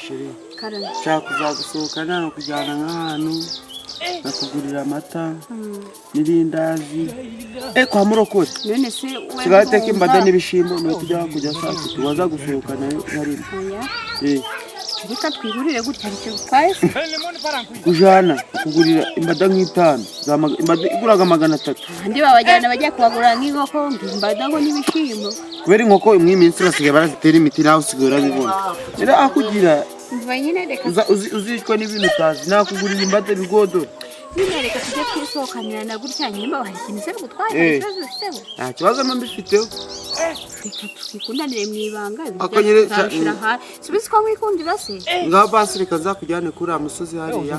Chérie, Karame. Nshaka kuzagusohokana, nkakujyana nk'ahantu, nkakugurira amata n'irindazi kwa Murokore. None se we? Sigaye ateka imbada n'ibishimbo, niwe tujya kujya saa 3, waza gusohokana nka rimwe. Oya. Eh. Reka twihurire gutya, icyo bitwaye se? Kujana kugurira imbada nk'itanu imbada iguraga 300. Abandi babajyana bajya kubagura nk'inkoko, ngo imbada, ngo n'ibishyimbo. Kubera inkoko imwe iminsi basigaye barazitera imiti, nawe usigaye urabibona rero akugira. Umva nyine, reka. Uzicwa n'ibintu utazi. Nakugurira imbada bigodoro. Nyine reka tujye twisohokanira na gutya nyuma. Hari ikintu se bigutwaye? Eh. Ikibazo ufiteho? Nta kibazo mba mbifiteho. Reka twikundanire mu ibanga. Ako nyine Tuzabishyira hasi, subizi ko wikundira se. Ngaho basi reka nzakujyane kuri uriya musozi hariya,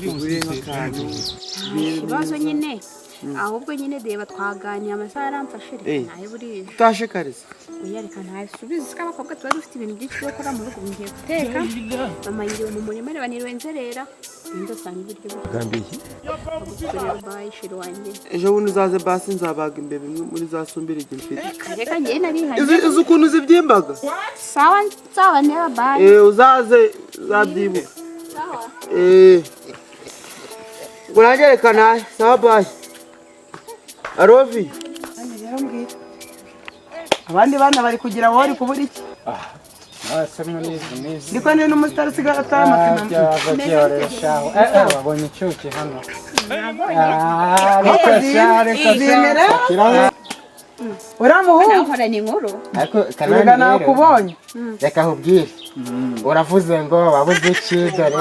ugure nk'akantu. Nta kibazo nyine, ahubwo nyine reba twaganira, amasaha aramfashe. Reka Eh. ntahe buriya. Utashe kare se? Oya, reka ntahe, subizi ko abakobwa tuba dufite ibintu byinshi byo gukora mu rugo. Ngiye guteka, mama yiriwe mu murima, reba niriwe nzerera, ubundi asanga ibiryo. Gambiye. Bye, chéri wanjye. Ejo bundi uzaze basi, nzabaga imbeba imwe muri za sumbirigi mfite. Reka ngewe narihaye. Uzi ukuntu zibyimbaga? Sawa sawa, ndeba, bye. Eh, uzaze uzabyibuka. Sawa. Eh. Ubwo nanjye reka ntahe. Sawa, bye. Arovi. Abandi bana bari kugira, wowe uri kubura iki? Ndiko ni n'umusitari usigaye atari amapine. Wabonye icyuki hano? Ariko zimera uriya muhungu. Nahorana inkuru. Ariko Reka. Kanani rero, Nakubonye. Reka nkubwire, uravuze ngo wabuze iki? Dore.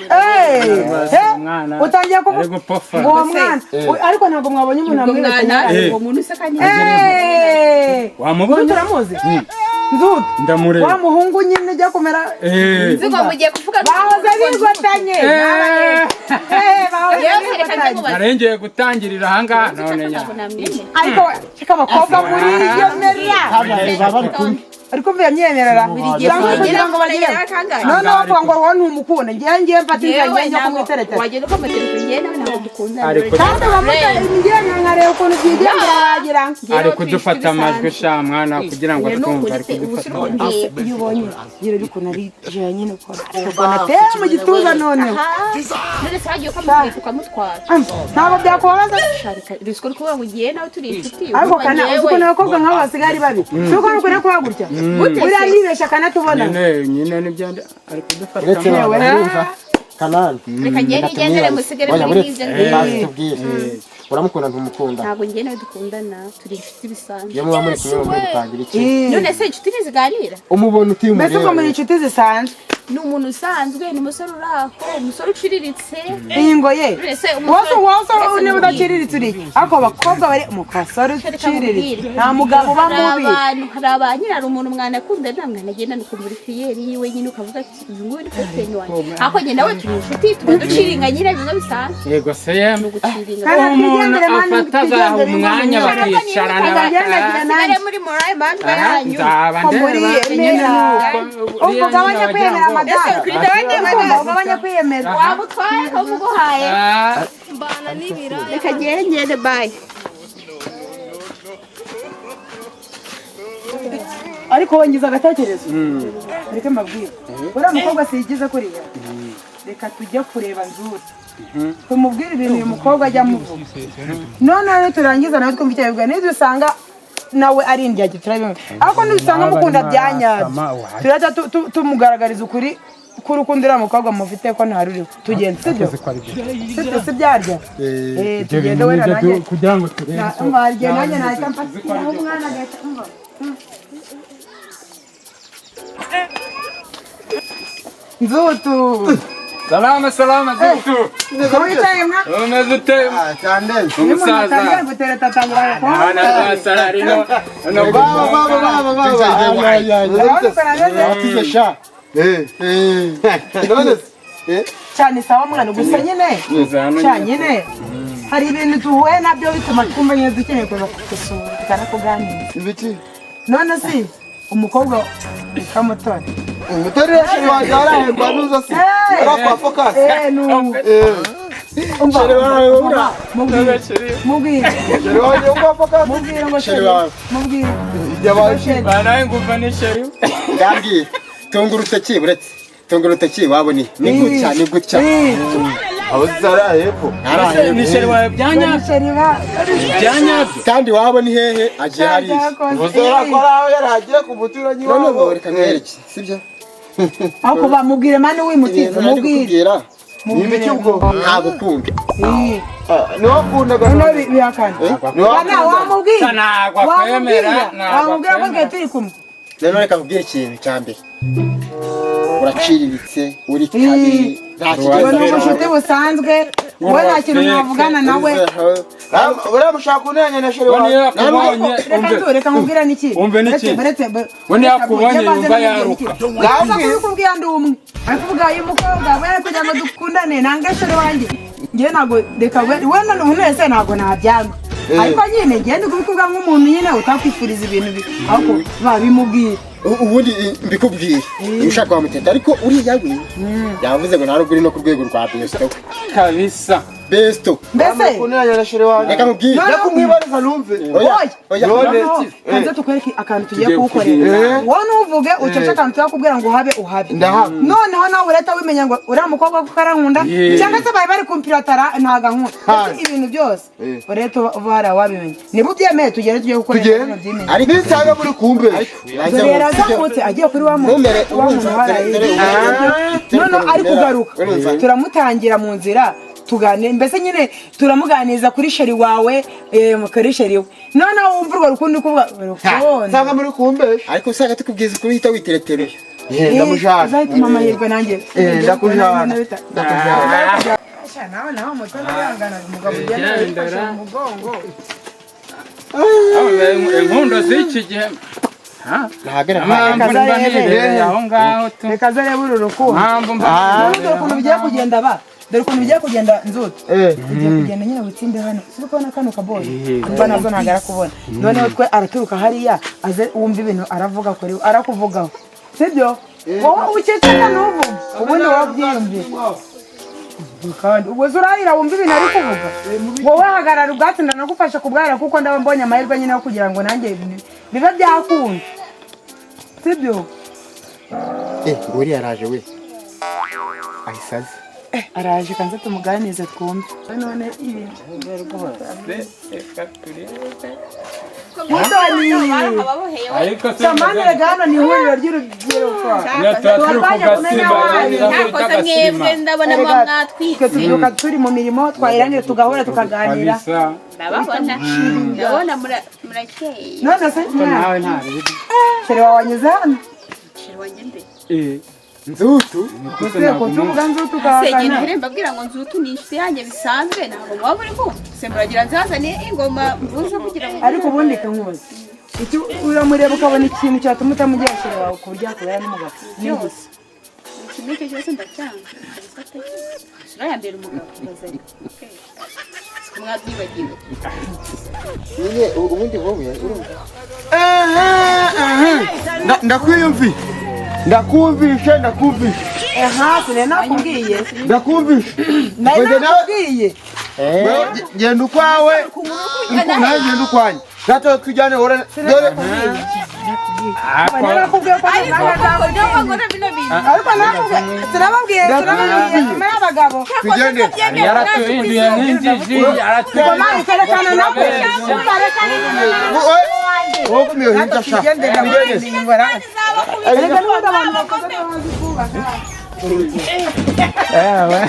Eh, Umwana utangiye kuvuga ari gupofora. Uwo mwana ariko ntabwo mwabonye umuntu Ubwo amwereka. mwana Eh. uwo muntu useka ni Wamubonye? Nzutu, uramuzi Nzutu? Ndamureba. Wa muhungu nyine ujya kumera. Eh. Nzi ngo mugiye kuvuga. Bahoze bigotanye. Eh, bahoze Yewe, reka nze bigotanye. mubaze. Narengeye gutangirira ahangaha none nya. Ntabwo namwemera. Ariko reka, abakobwa muri iyo mera baba bari kumwe. Ariko mvuye myemerera gihe cyangwa kugira ngo bagire bagera kangahe? Noneho bavuga ngo wowe ntumukunda, ngiye mfata inzira, Yewe, ngiye njya ntabwo kumwiteretera. Wagenda ukamutereta, ngewe nawe ntabwo dukundana. Ariko Kandi bamutera ngiye nkareba ukuntu byigendera, wagira ari kudufata amajwi sha mwana, kugira ngo twumve ari kudufata amajwi. Iyo ubonye gira ukuntu ari jya nyine ukora ukuntu atera mu gituza noneho. None se wagiye ukamutwika ukamutwara? Ntabwo byakubabaza. Ruswa uri kuvuga ngo ugiye nawe turi inshuti. Ariko Urumva kana uzi njyewe- ukuntu abakobwa nk'abo basigaye ari babi, si uko nukuri kuba gutya buriya nibeshya akanatubona. Nyine nyine nibyo ari kudufata Uretse amajwi. urumva Kanani. Reka njyewe nigendere, musigare Oya, muri uretse nk'ibyo ngibyo. bazi tubwire, uramukunda, ntumukunda? Ntabwo njyewe nawe dukundana, turi inshuti bisanzwe. Iyo muba muri kumwe muba muri gutangira iki? None se inshuti ntiziganira? Umubona uti Mbese ubwo muri umureba? inshuti zisanzwe? Ni umuntu usanzwe, ni umusore uri aho, umusore uciriritse. Iyi ngo ye. None se wose umusore wose Ese niba mubwire. udaciriritse uri iki? Ariko abakobwa bari umukasore uciriritse, nta mugabo uba Hari mubi. abantu, hari abantu nyine, hari umuntu mwanakundana, mwanagenda ukumva uri fier yiwe nyine, ukavuga ati uyu nguyu ni boyfriend wanjye. Ariko njye nawe turi inshuti, tuba duciringa nyine bimwe bisanzwe. Yego se yemwe. Ni uguciringa. Kandi Umuntu twigendere mani, afata agaha twigendere. umwanya bakicarana. Tukagendagire Sigare nanjye. muri morayi mandwa yanyu. Nzaba Ko muri ndeba nyine yemera. nuko Ubwo ugabanya kwiyemera, madamu. Ese kuri ndabona. Urumva ugabanya kwiyemera. Wamutwaye ko muguhaye. Ah. Reka ngende ngende, bye. Ariko wongiza agatekerezo, reka mbabwire, uriya mukobwa siyigize kuriya. Reka tujye kureba Nzuri, tumubwire ibintu uyu mukobwa ajya amuvuga. Noneho niturangiza nawe twumva icyo abivuga. Nidusanga nawe ari indyarya turabimenya, ariko nidusanga mukunda bya nyabyo, turahita tumugaragariza ukuri k'urukundo uriya mukobwa mufite ko ntaruriho. Tugende, sibyo? Sibyo si byarya? Eh, tugende wenda nanjye kugira ngo turebe. Umva, hari igihe nanjye nahita mfatiraho umwana agahita umva. Nzutu. Salama salama, Zutu. Wicaye mwa. Umeze ute? Cyane. Iyo umuntu Umusaza. atangiye gutereta atangira Hano gukora. rwasarari no no. Baba baba baba baba. Urabona ukuntu ameze? Wakize sha. Eh. None se? Cyane, sawa mwana, gusa nyine cyane nyine hari ibintu duhuye nabyo bituma twumva nyine dukeneye kuza kugusura tukanakuganiriza. Ibiki? None si umukobwa witwa Mutoni? Umutoni rero, chéri wanjye warahembwa nuza se. Arakwa focus. Eh, nu Eh. Umva. Chéri wawe ura. Mubwire, mubwire. Chéri wanjye ukwa focus. Mubwire ngo Chéri chéri wawe. Mubwire. Yabaye Chéri. Banaye nguva ni chéri. Ndambwiye tunga urutoki, uretse Tunga urutoki iwabo ni ni gutya, ni gutya. Aho zara hepfo. Ni chéri wawe byanyabyo? Chéri ba Byanyabyo? Kandi iwabo ni hehe? Agiye hariya. Uzora ko aho yaragiye ku muturanyi None ubu wabo. reka nkwereke, sibyo? Ariko bamubwire mani, wimutiza. Ibintu nari Mubwire. kukubwira. Ni ibiki ubwo? Ntabwo ukunda. Niwe wakundaga. Noneho bihakana. Niwe Bana wamubwira. Ntabwo akwemera. Wamubwira. Ntabwo Wamubwira ko akwemera. twe turi kumwe. Rero reka nkubwire ikintu cya mbere: uraciriritse, uri kabiri, nta Ubwo ni kigeze. ubucuti busanzwe, wowe nta kintu mwavugana nawe. Uriya mushaka kunteranya na chéri We niyo wawe. yakubonye, Reka umve. nzu, reka nkubwire n'iki. Umve n'iki. Buretse We niyo yakubonye yumva yaruka. Naza kubikubwira ndi umwe, ariko uvuga uyu mukobwa we kugira ngo dukundane nange chéri wanjye, njyewe ntabwo, reka we we none umuntu wese ntabwo nabyanga, ariko nyine njyewe ndi kubikubwira nk'umuntu nyine utakwifuriza ibintu bi, ariko babimubwira. Ubundi mbikubwiye, iyo ushaka wamuteta, ariko uriya we yavuze ngo nta nubwo uri no ku rwego rwa besto we. Kabisa. Besto. Mbese Kunteranya na chéri wanjye. Reka nkubwire. No, no. Reka kumwibariza numve. Oya. Oya. Oya. None. Noneho kanze tukwereke akantu tugiye Tugiye kuwukorera. kugira. Wowe ntuvuge, ucece. Akantu turakubwira ngo uhabe, uhabe. Ndahaba. Noneho nawe urahita wimenya ngo uriya mukobwa kuko arankunda cyangwa se bari bari kumpiratara ntabwo ankunda. Mbese ibintu byose urahita uba hariya wabimenya. Niba ubyemeye, tugende tujye gukorera Tugende. ibintu byimenya. Ariko Nisanga muri kumbe. Dore yarazamutse agiye kuri wa muntu, Ntumere wa muntu urumva, hariya. dore Noneho ari kugaruka, urumva. turamutangira mu nzira, tuganira, mbese nyine turamuganiriza kuri chéri wawe, kuri chéri we. Noneho wumva urwo rukundo uri kuvuga urukundo. Nsanga muri kumbe. Ariko usanga tukubwiza ukuri uhita witeretereye. Ndamushaka. Uzahita umpa amahirwe nanjye. Ndakujana. Sha, nawe nawe umutwe urihangana, umugabo ugenda wifashe mu mugongo. Inkundo z'iki gihe. Nahagera. Mpamvu mba nibereye aho ngaho tu. Reka aze arebe uru rukundo. Mpamvu mba None dore ukuntu bigiye kugenda ba, dore ukuntu bigiye kugenda, nzutu. Ugiye kugenda nyine witsinde hano, si kubona kano kaboro mba nazo ntabwo arakubona. Noneho twe araturuka hariya aze, wumva ibintu aravuga kuri arakuvugaho, sibyo? Wowe uceceka ntuvuge, ubundi wowe byiyumvire. Kandi ubwo se urahira wumva ibintu ari kuvuga? Wowe hagarara ubwatsi, ndanagufasha kubwara, kuko ndaba mbonye amahirwe nyine yo kugira ngo nanjye bibe byakunda, sibyo? Uriya araje we, ahise aza. Araje, kanze tumuganirize twumve none ibi. Reka turebe. Mutoni. Ariko se Samani, rega hano ni ihuriro ry'urubyiruko. Niyo tuba turi ku Twaje kumenya gasima wanyu. Ntakoze mwebwe, ndabona Erega, muba mwatwitse. Twe tubyuka turi mu mirimo, twayirangira tugahura tukaganira. Kabisa. Ndababona, ndabona murakeye. None se Nawe ntarebe. chéri wawe wanyuze hano? Chéri wanjye nde? Nzutu. Ese ko tuvuga nzu Se tukahakana? genda ure mbabwira ngo nzutu ni inshuti yanjye bisanzwe, ntabwo muba muri kumva se muragira nzazane ingoma mvuze kugira ngo. Ariko ubundi kankubaza icyo, uramureba ukabona ikintu cyatuma utamugira chéri wawe ku buryo yakubera n'umugabo ni Byose, ikintu icyo cyose ndacyanga kabisa pe. Isura ya mbere umugabo bazanye mwabyibagiwe. Nyine ubundi wowe urumva. Ndakwiyumviye, ndakumvishe, ndakumvishe. Aha, sinari nakubwiye? Ndakumvishe. Nari Wende nawe. nakubwiye. Wewe genda ukwawe, nawe genda ukwanjye, natwe tujyane hora dore. Nari nakubwiye ko Ariko nawe koko niyo bagura bino bintu. Ariko nakubwiye, sinababwiye, sinababwiye nyuma y'abagabo. Tugende. Yaratuhinduye nk'injiji. Ngoma ikerekana nako ukarekana. Wowe gumiye hirya sha. Tugende. Erega n'ubundi abantu bakoze bazi kubaka. Ewe.